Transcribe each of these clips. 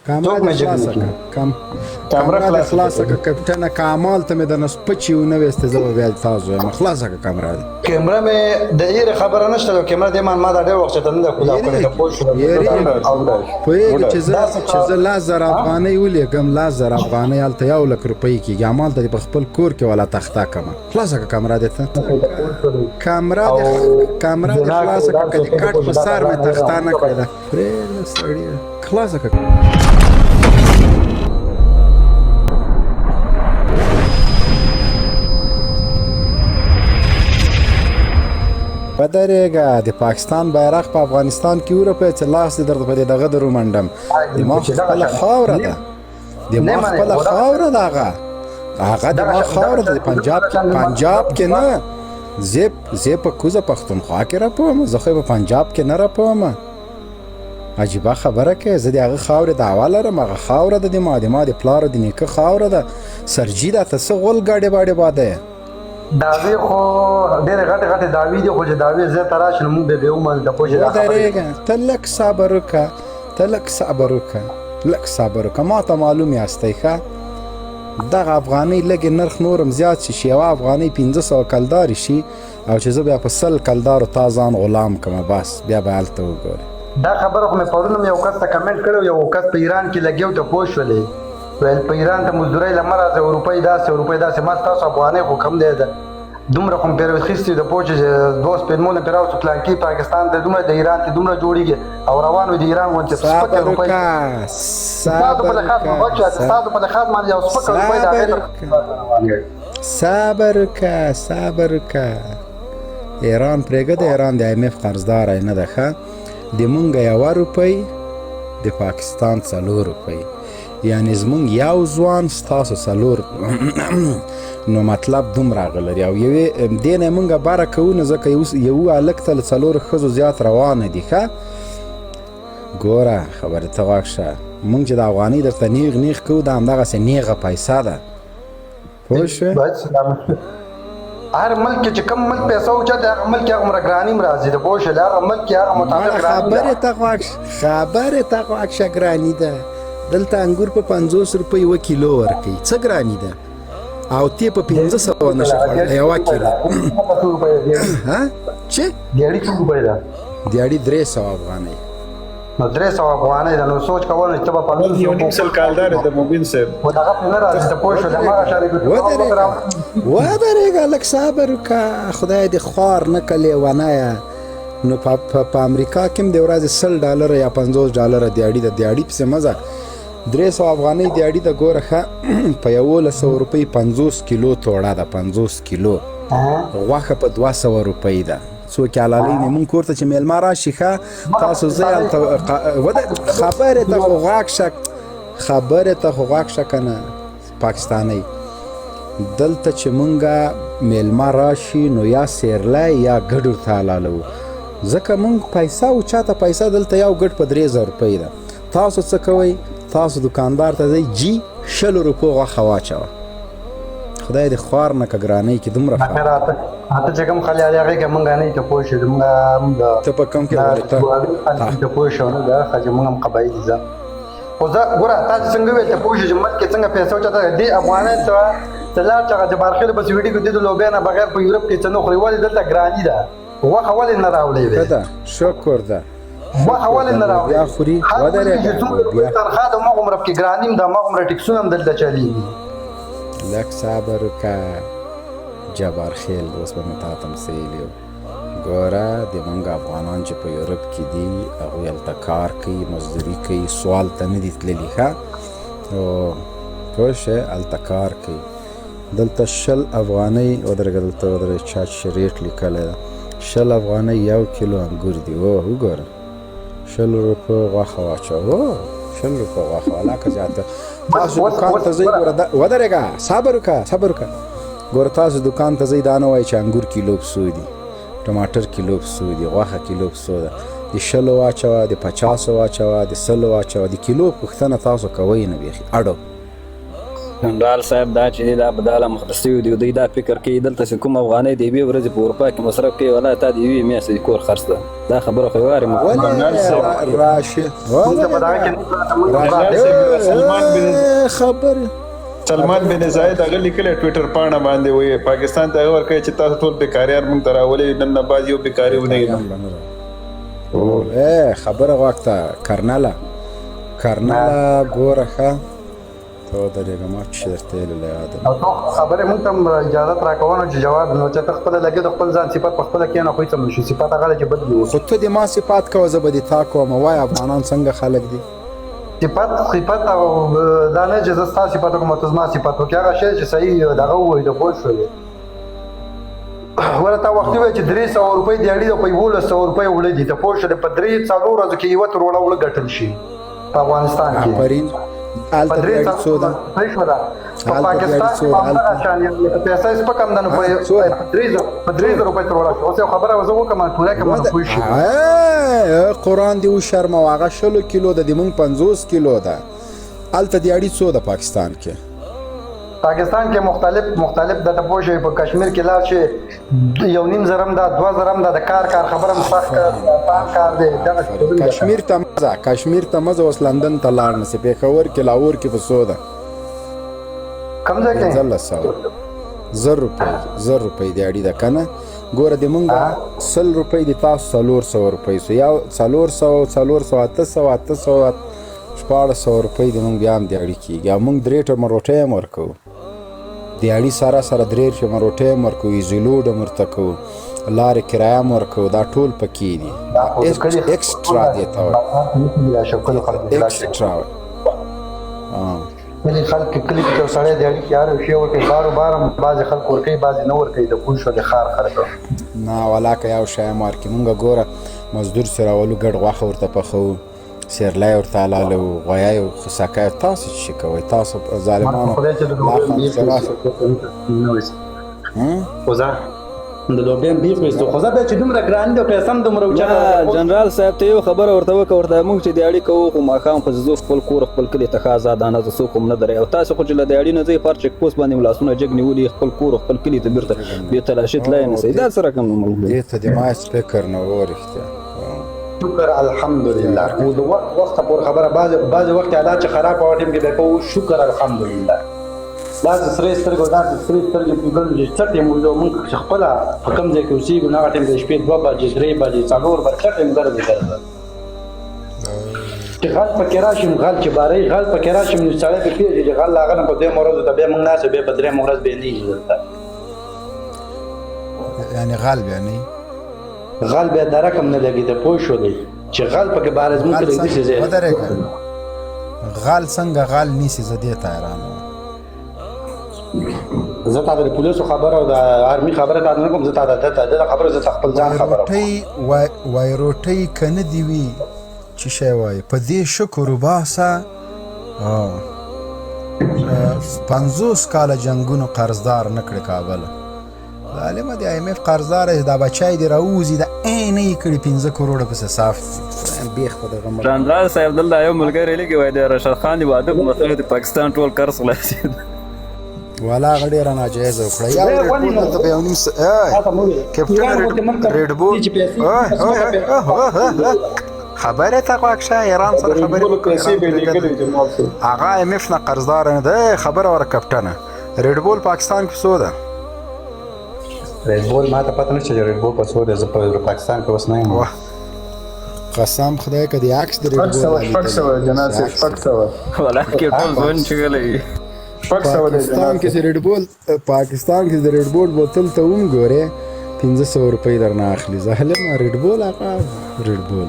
کامره څوک دې مې جګ خلاصه نه که کم کمره کمره دې خلاصه خلاصه کړه. که کپټنه کمال ته مې درنه سپچې ونه ویستې، زه به بیا تاسو یم. خلاصه که کمره دې. کیمره مې د یې خبره نشته، د کیمره دې مان ما دا ډېر وخت ته نه کولاو کړې، ته پوه شو؟ یریږي. او پوهېږي چې زه داسې چې زه 10,000 افغانۍ ولیږم، 10,000 افغانۍ هلته 1 لک روپۍ کېږي. همالته دې په خپل کور کې ولا تخته کمه. خلاصه که کمره دې ته. کمره دې کمره دې خلاصه که، که د کټ په سر مې تخته نه کړې ده. پرېږده سړیه، خلاصه که. ودرېږه، د پاکستان بیرغ په افغانستان کې ورپه چې لاس دې درته په دې دغه درو منډم. د ما خو خپله خاوره ده، د ما خپله خاوره ده. هغه د ما خاوره ده. د پنجاب کې، پنجاب کې نه، زه په کوزه پښتونخوا کې راپوم، زه خو په پنجاب کې نه راپوم. عجیبه خبره کوي. زه د هغه خاورې دعوا لرم. هغه خاوره ده د ما، د ما د پلار د نیکه خاوره ده. سرجي دا ته څه غول ګاډې باډې باده؟ داوی خو ډېر غټ غټ داوی دي، خو چې داوی زه تراش نو موږ به به ومن د پوه دا خبره. ودرېږه، ته لږ صبر وکړه، ته لږ صبر وکړه، لږ صبر وکړه. ما ته معلوم یاستئ ښه. دغه افغانۍ لږې نرخ نورم زیات شي، چې یوه افغانۍ 500 کلدارې شي، او چې زه بیا په 100 کلدارو تا ځان غلام کړم، بس بیا به هلته وګورې. دا خبره خو مې پرون هم یو کس ته کمنټ کړو. یو کس په ایران کې لګیو، ته پوه شولې؟ ویل په ایران ته مزدورۍ له مه راځه، روپۍ داسې، روپۍ داسې. ما ستاسو افغانۍ خو کم دی ده، دومره خو مې پرې خیستې د پوه چې دوه سپېنمونه پرې راوستو. پلانکي پاکستان ته دومره، د ایران ته دومره جوړیږي او روان وي د ایران غونډې سپکه صبر روپۍ وکړه. ستاسو په صبر لحاظ وکړه. بچا، ستاسو په لحاظ باندې یو سپکه روپۍ د هغې صبر وکړه، صبر وکړه، صبر وکړه. ایران پرېږده، د ایران د آی ایم ایف قرضدار نه ده. ښه، د مونږ 1 روپۍ د پاکستان 4 روپۍ، یعنی زمونږ یو ځوان ستاسو څلور. نو مطلب دومره هغه لري او یوې دې نه مونږ باره کوو نه، ځکه یو هلک ته له څلورو ښځو زیات روانه دي. ښه ګوره، خبرې ته غوږ شه. مونږ چې د افغانۍ درته نیغ نیغ کوو، دا همدغسې نیغه پیسه ده، پوه شوې؟ بس هر ملک کې چې کوم ملک پیسې اوچته، هغه ملک کې هغه ګراني راځي، د پوه شې؟ هغه ملک کې هغه مطابق مړه ګراني ده. خبرې ته غوږ شه، خبرې ته غوږ شه. ګراني ده. دلته انګور په 50 روپۍ 1 کیلو ورکوي، څه ګراني ده؟ او تی په 500 نشي خوړلی 1 کیلو. ها چې دیاړي څو روپۍ ده؟ دیاړي 300 افغانۍ. نو 300 افغانۍ ده، نو سوچ کوه نو چې ته به 500 1.5 کالدار د مبین صاحب. خو دغه پرې نه راځي، ته پوه شو؟ د هغه شان ودرېږه، ودرېږه، لږ صبر وکړه. خدای دې خوار نه کړه لیونیه. نو په امریکا کې هم د ورځې 100 ډالر یا 50 ډالر دیاړي ده. دیاړي پسې مه ځه، 300 افغانۍ دیاړي ده. ګوره ښه، په 1100 روپۍ 50 کیلو توړه ده، 50 کیلو غوښه په 200 روپۍ ده. څوک یې حلالوي نه. مونږ کور ته چې میلمه راشي، ښه، تاسو زه هلته خبرې ته خو غوږ شه، خبرې ته خو غوږ شه که نه پاکستانۍ. دلته چې مونږه میلمه راشي، نو یا سیرلی یا ګډ ورته حلالوو، ځکه مونږ پیسه او چاته پیسه. دلته یو ګډ په 3000 روپۍ ده. تاسو څه کوئ؟ تاسو دکاندار ته ځئ، جی 20 روپو غوښه واچوه. خدای دې خوار نه که، ګرانۍ کې دومره فرق. راته ته چې کوم خلیالي هغې کې مونږ نه، ته پوه شو؟ مونږ هم د ته په کوم کې ولې ته ته پوه شو؟ نو دا خو چې مونږ هم قبایل دي. خو زه ګوره، تاسو څنګه ویل، ته پوه شو چې ملک کې څنګه پیسې وچته دي؟ افغانان ته ته لاړ چې هغه جبارخېل بس ویډیو کې د لوبیا نه بغیر په یورپ کې څه نه خوري. ولې دلته ګراني ده؟ غوښه ولې نه راوړې ښه وي؟ ده، شکر ده. غوښه ولې نه راوړې؟ بیا خوري. هر ملک ودرېږه. چې څومره بیا تنخواه ده، هغومره پکې ګراني هم ده، هغومره ټیکسونه هم دلته چلېږي. لږ صبر وکړه جبار خیل، اوس به مې تا ته هم څه ویلي وو. ګوره، د مونږ افغانان چې په یورپ کې دي، هغوی هلته کار کوي، مزدوري کوي، سوال ته نه دي تللي. ښه، او پوه شې؟ هلته کار کوي. دلته 20 افغانۍ، ودرېږه، دلته ودرېږه، چا چې ریټ لیکلی ده، 20 افغانۍ 1 کیلو انګور دي. او وګوره، 20 روپو غوښه واچوه، 20 روپو غوښه ولاکه زیاته. تاسو دکان ته ځئ، ګوره، ودرېږه، صبر وکړه، صبر وکړه. ګوره، تاسو دکان ته ځئ، دا نه وایي چې انګور کیلو په څو دي، ټماټر کیلو په څو دي، غوښه کیلو په څو ده. د 20 واچوه، د 50 واچوه، د 100 واچوه، د کیلو پوښتنه تاسو کوئ نه بیخي اډو. جنرال صاحب دا چې دی دا به دا لا مخلص شوي دي، دوی دا فکر کوي دلته چې کوم افغانۍ د یوې ورځې په اروپا کې مصرف کوي، ولا تا د یوې میاشتې د کور خرڅ ده. دا خبره خو یې وارې مو جنرال صاحب ولې راشي موږ ته په دغه کې نه پراته، موږ ته جنرال پراته. صاحب سلمان بن خبره سلمان بن زاید هغه لیکلی ټویټر پاڼه باندې، وایي پاکستان ته هغه ورکوي چې تاسو ټول بیکاریان موږ ته راولئ، نن نه بعد یو بیکاري ونه وینم. اے خبره غوښته کرنله کرنله ګوره ښه ته ودرېږه، ما چې درته ویل له یاده. او تو خبرې مونږ ته هم اجازه راکوه نو چې جواب، نو چې ته خپله لګې د خپل ځان صفت په خپله کښېنه، خو هېڅ هم نشي صفت هغه دی چې بد دي خو ته دې ما صفات کوه، زه به دې تا کوم. وایه افغانان څنګه خلک دي؟ صفت صفت او دا نه چې زه ستا صفت وکړم او ته زما صفت وکړې، هغه شی چې صحیح دغه ووایي د پوه شولې. وله تا وختي وویل چې 300 روپۍ دیاړي ده، په 1100 روپۍ اوړه دي، ته پوه شولې؟ په 3-4 ورځو کې یوه تروړه اوړه ګټل شي په افغانستان کې. آفرین. په هلته درې دیاړي څو ده؟ صحیح شوله. په هلته دیاړي پاکستان څو کې ده؟ په همدغه هلته شان لکه پیسه یې سپکه هم ده، نو په څو ده؟ 3000 روپۍ تروړه شو. اوس یو خبره زه وکړم پوره کړم نو پوه شي. قرآن دې وشرموه، هغه شلو کیلو ده، د مونږ 50 کیلو ده. هلته دیاړي څو ده پاکستان کې؟ پاکستان کې مختلف مختلف د ته پوه شئ، په کشمیر کې لاړ شي 1.5 زره هم ده، 2000 هم ده. د کار کار خبره هم سخت کار آسان کار دی دغه. کشمیر ته مه ځه، کشمیر ته مه ځه، اوس لندن ته لاړ نه سې. پېښور کې، لاهور کې په څو ده؟ کوم ځای کې؟ 1500 زر روپۍ، 1000 روپۍ دیاړي ده که نه؟ ګوره د مونږ 100 روپۍ د تاسو 400 روپۍ سو، یو 400 400 800 800 1600 روپۍ د مونږ بیا هم دیاړي کېږي. او مونږ درې ټمه روټۍ هم ورکوو دیاړي سره سره، درې ټمه روټۍ هم ورکوو، ایزي لوډ هم ورته کوو، لارې کرایه هم ورکوو، دا ټول پکې دي. ایکسټرا دی ته وایي، ایکسټرا. کلي خلک کلي کې یو سړی دیاړي کې هر یو شی ورکوي، بارو بار هم بعضې خلک ورکوي، بعضې نه ورکوي، د پوه شو د ښار خلک. نه ولا که یو شی هم ورکړي. مونږ ګوره مزدور سره راولو، ګډ غوښه ورته پخوو، سیرلی ورته حلالوو، غویی او خسکی. تاسو څه شي کوئ تاسو ظالمانو؟ خدای چې د خو ځه د لوبیا بیخ وېستو، خو ځه بیا چې دومره ګران دی او پیسې هم دومره اوچته. جنرال صاحب ته یو خبره ورته وکړه، ورته موږ چې دیاړي کوو خو ماښام خو ځو خپل کور خپل کلي ته ښه ازادانه ځو، څوک هم نه درې. او تاسو خو چې له دیاړي نه ځئ پر چیک پوسټ باندې لاسونه جګ نیولي خپل کور خپل کلي ته بیرته بې تلاشي تلای نه سئ، دا څه رقم ملک دی؟ دې ته د ما هېڅ فکر نه و رښتیا. شکر الحمدلله. خو د وخت وخت پور خبره، بعضې بعضې وخت حالات چې خراب وه ټیم کې بیا کوو شکر الحمدلله. داسې سرې سترګې داسې سرې سترګې په ګرځو چې څه ټیم وځو، موږ چې خپله په کوم ځای کې اوسېږو نو هغه ټیم کې د شپې 2 بجې 3 بجې 4 بجې څه ټیم ګرځي ګرځه چې غل پکې راشي، غل چې باري غل پکې راشي نو سړی پې پېژي چې غل هغه نه په دویمه ورځ ته بیا موږ ناست یو، بیا په درېیمه ورځ بیا نه یي دلته. یعنی غل بیا نه غل بیا درک هم نه لګي، ته پوه شولې چې غل پکې بارز موږ غل کې داسې څنګه ځای. ودرېږه، غل څنګه غل نیسي؟ زه دې ته حیران وم. زه تا د پولیسو خبره او د آرمي خبره تا نه کوم، زه تا د د خبره، زه تا خپل ځان وای خبره کوم. روټۍ وای وای روټۍ که نه دي وي چې شی وایي په دې شکر وباسه. 50 کاله جنګونو قرضدار نه کړې کابل. ظالمه د آی ایم ایف قرضدار دی، دا بچی دې راووځي دا نه یې کړي 5 کروړه پسې صاف بیخ په دغه ملک. جنرال صاحب دلته یو ملګری لیکي وایي د رشاد خان د واده په مسله د پاکستان ټول قرض خلاصېد. والا هغه ډېره ناجایزه وکړه. یو ریډ بول دلته په یو نیم کپټن ریډ بول خبرې ته غوږ شه، ایران سره خبرې وکړه. پیسې به لیکلې جنرال صاحب. هغه ایم ایف نه قرضدار نه دی. خبره وره کپټنه، ریډ بول پاکستان کې څو ده؟ ریډ بول ما ته پته نشته چې ریډ بول په څو دی، زه په پاکستان کې اوس نه یم. واه قسم خدای که د عکس د ریډ بول 600 600 جنرال صاحب، 600. ولا کې ټول ځوان چغلی. 600 دی. پاکستان کې چې ریډ بول، پاکستان کې د ریډ بول بوتل ته هم ګورې 500 روپۍ درنه اخلي ظالمه. ریډ بول هغه ریډ بول.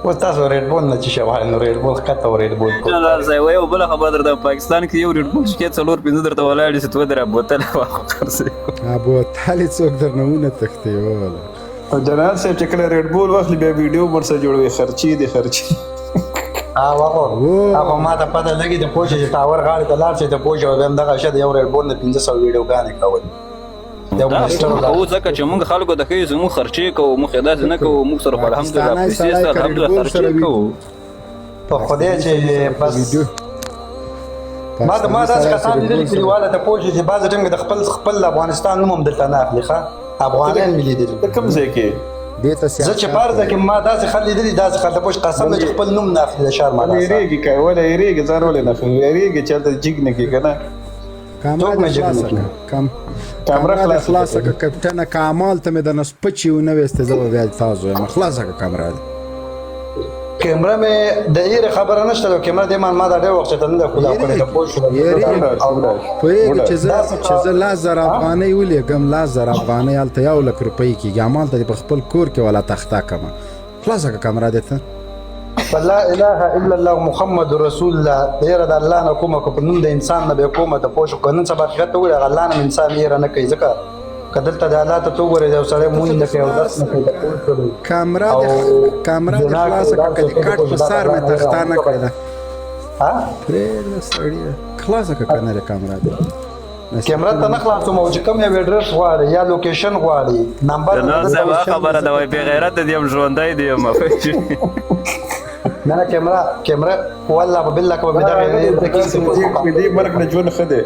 اوس تاسو ریډ بول نه چې شی غواړئ نو ریډ بول ښکته او ریډ بول پورته. جنرال صاحب یو بله خبره درته، پاکستان کې یو ریډ بول چې څلور پنځه درته ولاړ شي ته درا بوتل خرڅوي. بوتل یې څوک درنه ونه تښتوي ووله. او جنرال صاحب چې کله ریډ بول واخلي بیا ویډیو ورسره جوړوي، خرچې دي خرچې. ها وغو هغه ما ته پته لګي، ته پوه شې چې ټاور غاړې ته لاړ شې، ته پوه شې بیا همدغه شی د یو ریډ بول نه 500 ویډیوګانې کول. یو دا منسټر موږ کوو ځکه چې موږ خلکو ته ښیو چې موږ خرچې کوو، موږ داسې نه کوو، موږ سره خو الحمدلله پاکستانی پیسې سړی شته، که الحمدلله ریډ بول خرچې سره وي کوو. په خدای چې بس ویډیو ما د ما پاکستاني داسې سره کسان لیدلي ګول سره کلیواله ته پوه شي چې بعضې ټیم کې د خپل خپل افغانستان نوم هم دلته نه اخلي، ښه افغانان مې لیدلي. ته کوم ځای کې؟ دې ته زه چې سیاست پرځه وایي. کې ما داسې خلک لیدلي، داسې خلک ته پوه شي، قسم دی چې خپل نوم نه اخلي د شرمه ولې لاسه. یریږي که ولې یریږي، ځان ولې نه اخلي؟ یریږي چې هلته جیګ نه کړي که نه. کامره څوک دې مې جګ نه خلاصه کړي؟ که کم کامره کامره دې خلاصه خلاصه کړه. که کپټنه، کمال ته مې د نسپچې ونه ویستې، زه به بیا تا زویم. خلاصه که کامره دې. کیمره مې د ایرې خبره نشته، د کیمره دې ما دا ډېر وخت ته نه ده کولاو کړې، ته پوه شو. یریږي. او پوهېږي چې زه داسې چې زه 10,000 افغانۍ ولیږم، 10,000 افغانۍ هلته 1 لک روپۍ کېږي، همالته دې په خپل کور کې ولا تخته کمه. خلاصه که کمره دې ته. لا اله الا الله محمد رسول الله، یره د الله نه کومه که په نوم د انسان نه به کومه، ته پوه شو. که نن سبا حقیقت ته وګورې، هغه الله نه انسان یره نه کوي، ځکه که دلته د الله ته ته وګورې، یو سړی مونځ نه کوي، اودس نه کوي، ته پوه شولې. کمره او دې، کمره دې زنا خلاصه کوي، که، که دې دا څه کټ کوي، په دا سر الله مې نه تخته نه کړې ده. ها پرېږده سړیه، خلاصه که کنه لرې کمره دې. کیمره ته نه خلاصوم، او چې کوم یو ایډرس غواړي یا لوکیشن غواړي، نمبر جنرال دلته صاحب هغه خبره ده، وای بې غیرته دي هم ژوندی دي هم. نه نه، کیمره کیمره والله په بالله کوم دغه دې مرګ نه ژوند ښه دی.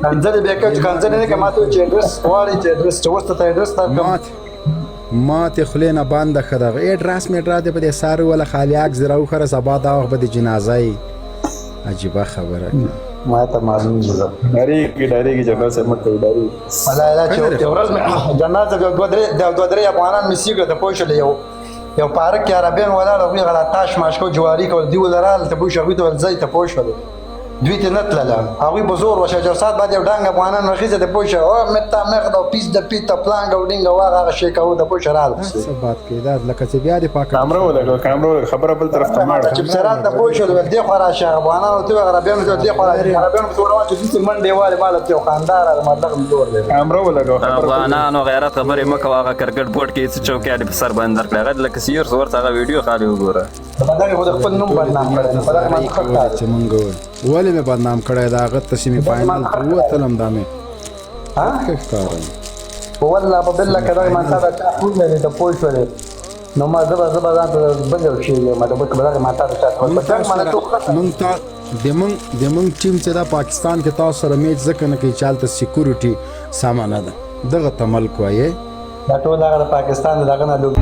کنځلې بیا کوي، چې کنځلې نه کوي، ما ته چې ایډرس غواړي، چې ایډرس چې اوس ته ایډرس درکړم. مات ماته خولې نه بنده ښه دغه ایډرس مې ډرا دې په دې سر وله خالي عکس دې راوخره، سبا دا وخت به د جنازه یې. عجیبه خبره ده. ما ته معلوم ده. ډارېږي، ډارېږي جنرال صاحب، مه کوئ، ډارېږي. والله دا چې کنه یو ورځ مې جنرال صاحب یو دوه درې د دوه درې افغانان مې سیګ ته پوه شول، یو یو پارک کې عربیان ولاړ، هغوی غلطاش ماش کو جواري کول، دوی ولرال ته پوه شو، هغوی ته ول ځای، ته پوه شول، دوی ته نه تلله، هغوی په زور وشه. چې ساعت بعد یو ډنګ افغانان ورخیزه، ته پوه شو، او متا مخ د پیس د پیت پلانګ او ډینګ واغه هغه شی کوو، ته پوه شو، رال دا څه بات کوي دا؟ لکه چې بیا دې پاکه کامره ولګوه، کامره ولګوه، خبره بل طرف ته ماړه. چې سرات ته پوه شول، ول دې خوا راشه، افغانانو ته عربیانو ته دې خوا راشه، عربیانو ته روان چې دوی منډې والے مال ته خاندار مطلب جوړ دی. کامره ولګوه، خبره بل افغانانو غیرت خبرې مه کوه، هغه کرکټ بورډ کې څه چوکیانې په سر باندې درکړې، هغه لکه سیر ورته هغه ویډیو خالي وګوره. په دغه خو د خپل نوم بدنام کړی، په دغه ما ښه کار چې مونږ ولې مې بدنام کړی دا؟ هغه ته سیمي فاینل ته ووتلم، دا مې ها ښه ښکارم. والله په بالله کله ما تا دا خپل نه ته پوه شولې، نو ما زه به زه به ځان ته بل یو شی یم، د بل دغه ما تا چا ته مونږ په جنګ تاسو باندې سره ټوکه. مونږ تا د مونږ ټیم چې دا پاکستان کې تاسو سره میچ ځکه نه کوي چې هلته سکیورټي سمه نه ده، دغه ته ملک وایې. دا ټول هغه د پاکستان دغه نه لوب